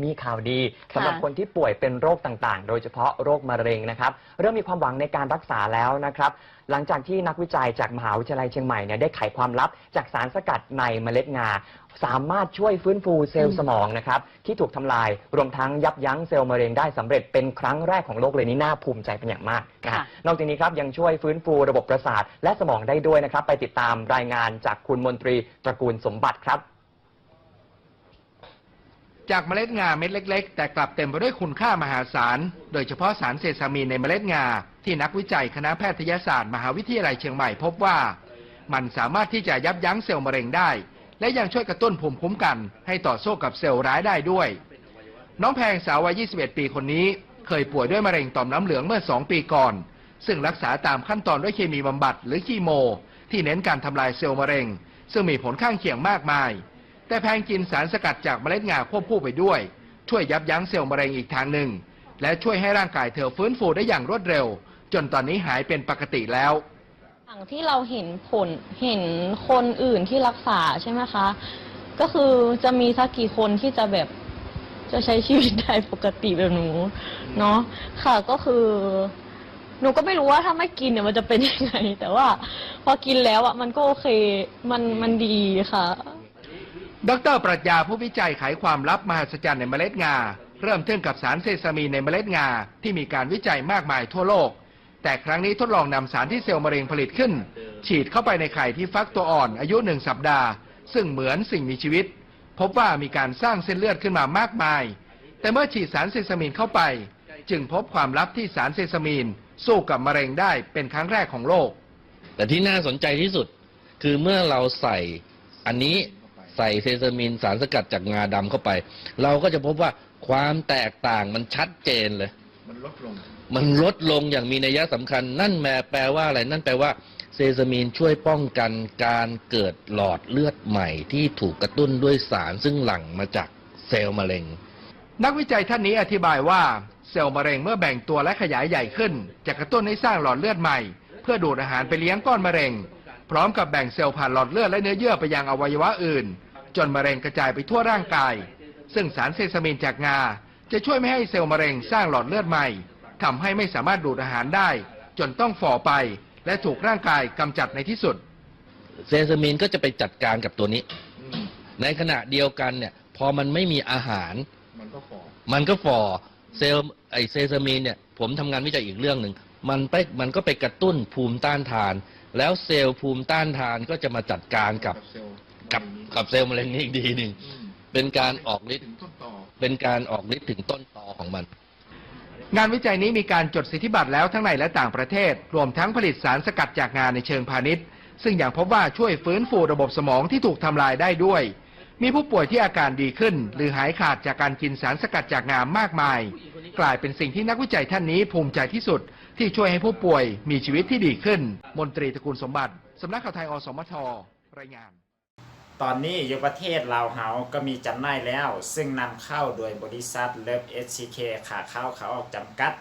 ມີຂ່າວດີ ค่ะ ສຳລັບຄົນທີ່ປ່ວຍເປັນໂລກຕ່າງໆ ໂດຍສະເພາະໂລກມະເຮັງນະຄັບ ເລີ່ມມີຄວາມຫວັງໃນການຮັກສາແລ້ວນະຄັບ ຫຼັງຈາກທີ່ນັກວິໄຈຈາກມະຫາວິທະຍາໄລຊຽງໃໝ່ເນ່ຍ ໄດ້ໄຂຄວາມລັບຈາກສານສະກັດໃນເມລັດງາ ສາມາດຊ່ວຍຟື້ນຟູເຊລສະໝອງນະຄັບ ທີ່ຖືກທຳລາຍ ລວມທັງຍັບຍັ້ງເຊລມະເຮັງໄດ້ສຳເລັດເປັນຄັ້ງແລກຂອງໂລກເລີຍ ນີ້ໜ້າພູມໃຈເປັນຢ່າງມາກນະ. ນອກຈາກນີ້ຄັບ ຍັງຊ່ວຍຟື້ນຟູລະບົບປະສາດ ແລະ ສະໝອງໄດ້ດ້ວຍນະຄັບ ໄປຕິດຕາມລາຍງານຈາກຄຸນມົນຕີ ຕະກູນສົມບັດ ຄັບ. ຈາກເມລັດງາເມັດເລັກໆ ແຕ່ກັບເຕັມໄປດ້ວຍຄຸນຄ່າມະຫາສານ ໂດຍສະເພາະສານເຊຊາມີນໃນເມລັດງາ ທີ່ນັກວິໄຈຄະນະແພທະຍະສາດມະຫາວິທະຍາໄລຊຽງໃໝ່ພົບວ່າ ມັນສາມາດທີ່ຈະຍັບຍັ້ງເຊລມະເຮັງໄດ້ ແລະ ຍັງຊ່ວຍກະຕຸ້ນພູມຄຸ້ມກັນໃຫ້ຕໍ່ສູ້ກັບເຊລຮ້າຍໄດ້ດ້ວຍ. ນ້ອງແພງ ສາວວັຍ 21 ປີຄົນນີ້ ເຄີຍປ່ວຍດ້ວຍມະເຮັງຕ່ອມນ້ຳເຫຼືອງເມື່ອສອງປີກ່ອນ ຊຶ່ງລັກສາຕາມຂັ້ນຕອນດ້ວຍເຄມີບຳບັດ ຫຼື ຄີໂມ ທີ່ເນັ້ນການທຳລາຍເຊລມະເຮັງ ຊຶ່ງມີຜົນຂ້າງຄຽງມາກມາຍ. ແຕ່ແພງກິນສານສະກັດຈາກເມລັດງາຄວບຄູ່ໄປດ້ວຍ ຊ່ວຍຍັບຍັ້ງເຊລມະເຮັງອີກທາງໜຶ່ງ ແລະ ຊ່ວຍໃຫ້ຮ່າງກາຍເທີຟື້ນຟູໄດ້ຢ່າງລວດເລັວ ຈົນຕອນນີ້ຫາຍເປັນປົກກະຕິແລ້ວ. ຫຼັງທີ່ເຮົາເຫັນຜົນ ເຫັນຄົນອື່ນທີ່ລັກສາໃຊ່ໄໝຄະ ກໍຄືຈະມີສັກກີ່ຄົນທີ່ຈະແບບ ຈະໃຊ້ຊີວິດໄດ້ປົກກະຕິແບບໜູເນາະ. ຄ່ະ ກໍຄືໜູກໍໄມ່ຮູ້ວ່າຖ້າໄມ່ກິນເນ່ຍມັນຈະເປັນຍັງໄງ ແຕ່ວ່າພໍກິນແລ້ວອະ ມັນກໍໂອເຄ ມັນ ມັນດີຄ່ະ. ດຣ. ປຣັດຍາ ຜູ້ວິໄຈໄຂຄວາມລັບມະຫັດສະຈັນໃນເມລັດງາ ເລີ່ມຕົ້ນກັບສານເຊຊາມີນໃນເມລັດງາ ທີ່ມີການວິໄຈມາກມາຍທົ່ວໂລກ ແຕ່ຄັ້ງນີ້ທົດລອງນຳສານທີ່ເຊລມະເຮັງຜະລິດຂຶ້ນ ສີດເຂົ້າໄປໃນໄຂ່ທີ່ຟັກຕົວອ່ອນອາຍຸໜຶ່ງສັບດາ ຊຶ່ງເໝືອນສິ່ງມີຊີວິດ ພົບວ່າມີການສ້າງເສັ້ນເລືອດຂຶ້ນມາມາກມາຍ. ແຕ່ເມື່ອສີດສານເຊຊາມີນເຂົ້າໄປ ຈຶ່ງພົບຄວາມລັບທີ່ສານເຊຊາມີນສູ້ກັບມະເຮັງໄດ້ເປັນຄັ້ງແລກຂອງໂລກ. ແຕ່ທີ່ໜ້າສົນໃຈທີ່ສຸດ ຄືເມື່ອເຮົາໃສ່ອັນນີ້ ໃສ່ເຊຊາມີນ ສານສະກັດຈາກງາດຳເຂົ້າໄປ ເຮົາກໍຈະພົບວ່າຄວາມແຕກຕ່າງມັນຊັດເຈນເລີຍ ມັນລົດລົງ ມັນລົດລົງຢ່າງມີໄນຍະສຳຄັນ. ນັ້ນແປ ແປວ່າອະໄລ? ນັ້ນແປວ່າເຊຊາມີນຊ່ວຍປ້ອງກັນການເກີດຫຼອດເລືອດໃໝ່ທີ່ຖືກກະຕຸ້ນດ້ວຍສານຊຶ່ງຫຼັ່ງມາຈາກເຊລມະເຮັງ. ນັກວິໄຈທ່ານນີ້ອະທິບາຍວ່າ ເຊລມະເຮັງເມື່ອແບ່ງຕົວ ແລະ ຂະຫຍາຍໃຫຍ່ຂຶ້ນ ຈະກະຕຸ້ນໃຫ້ສ້າງຫຼອດເລືອດໃໝ່ ເພື່ອດູດອາຫານໄປລ້ຽງກ້ອນມະເຮັງ ພ້ອມກັບແບ່ງເຊລຜ່ານຫຼອດເລືອດ ແລະ ເນື້ອເຍື່ອໄປຍັງອະໄວຍະວະອື່ນ ຈົນມະເຮັງກະຈາຍໄປທົ່ວຮ່າງກາຍ ຊຶ່ງສານເຊຊາມີນຈາກງາ ຈະຊ່ວຍໄມ່ໃຫ້ເຊລມະເຮັງສ້າງຫຼອດເລືອດໃໝ່ ທຳໃຫ້ໄມ່ສາມາດດູດອາຫານໄດ້ ຈົນຕ້ອງຝ່ອໄປ ແລະ ຖືກຮ່າງກາຍກຳຈັດໃນທີ່ສຸດ. ເຊຊາມີນກໍຈະໄປຈັດການກັບຕົວນີ້ ໃນຂະນະດຽວກັນເນ່ຍ ພໍມັນໄມ່ມີອາຫານ ມັນກໍ ມັນກໍຝ່ ເຊລ ໄອ້ເຊຊາມີນເນ່ຍ ຜົມທຳງານວິໄຈອີກເລື່ອງໜຶ່ງ ມັນໄປ ມັນກໍໄປກະຕຸ້ນພູມຕ້ານທານ ແລ້ວເຊລພູມຕ້ານທານກໍຈະມາຈັດການກັບ ກັບ ກັບເຊລມະເຮັງນີ້ອີກທີໜຶ່ງ ເປັນການອອກລິດ ເປັນການອອກລິດເຖິງຕົ້ນຕໍຂອງມັນ. ງານວິໄຈນີ້ມີການຈົດສິດທິບັດແລ້ວທັງໃນ ແລະ ຕ່າງປະເທດ ລວມທັງຜະລິດສານສະກັດຈາກງາໃນເຊີງພານິດ ຊຶ່ງຍັງພົບວ່າຊ່ວຍຟື້ນຟູລະບົບສະໝອງທີ່ຖືກທຳລາຍໄດ້ດ້ວຍ. ມີຜູ້ປ່ວຍທີ່ອາການດີຂຶ້ນ ຫຼື ຫາຍຂາດຈາກການກິນສານສະກັດຈາກງາມາກມາຍ ກາຍເປັນສິ່ງທີ່ນັກວິໄຈທ່ານນີ້ພູມໃຈທີ່ສຸດ ທີ່ຊ່ວຍໃຫ້ຜູ້ປ່ວຍມີຊີວິດທີ່ດີຂຶ້ນ. ມົນຕີ ຕະກູນສົມບັດ ສຳນັກຂ່າວໄທ ອສມທ ລາຍງານ. ຕອນນີ້ຢູ່ປະເທດລາວເຮົາກໍມີຈຳໜ່າຍແລ້ວ ຊຶ່ງນຳເຂົ້າໂດຍບໍລິສັດ Love ເອັສ ຊີ ເຄ ຂາເຂົ້າຂາອອກຈຳກັດ.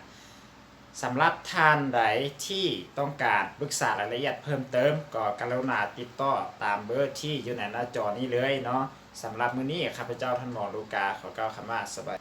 ສຳລັບທ່ານໃດທີ່ຕ້ອງການປຶກສາລາຍລະອຽດເພີ່ມເຕີມ ກໍກະລຸນາຕິດຕໍ່ຕາມເບີທີ່ຢູ່ໃນໜ້າຈໍນີ້ເລີຍເນາະ. ສຳລັບມື້ນີ້ ຂ້າພະເຈົ້າທ່ານໝໍລູກາ ຂໍກ່າວຄຳວ່າສະບາຍ.